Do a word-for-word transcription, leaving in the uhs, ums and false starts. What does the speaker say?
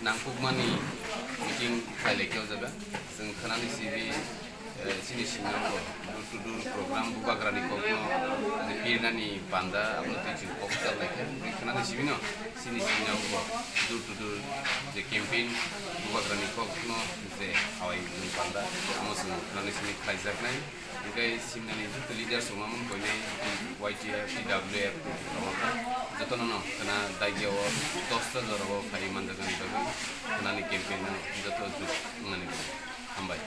Nangkukmani meeting khlai lai khe o jaga. Chwng khwnani simi, eh, chini simi no door to door program bubagrani kokno je pirnani panda abono twi chwng kok chal lai khe. Khwnani simi no chini simi no door to door je campaign bubagrani kokno je hawai panda amo chwng khwnani simi khlaijaknai. Hingke simnani joto leaders rok mamung koinai Y T F, T W F rok jotono no khna daigya o dosta jora o phai manjaknani bagwi khnani campaign no joto juk wngnani bagwi. Hambai.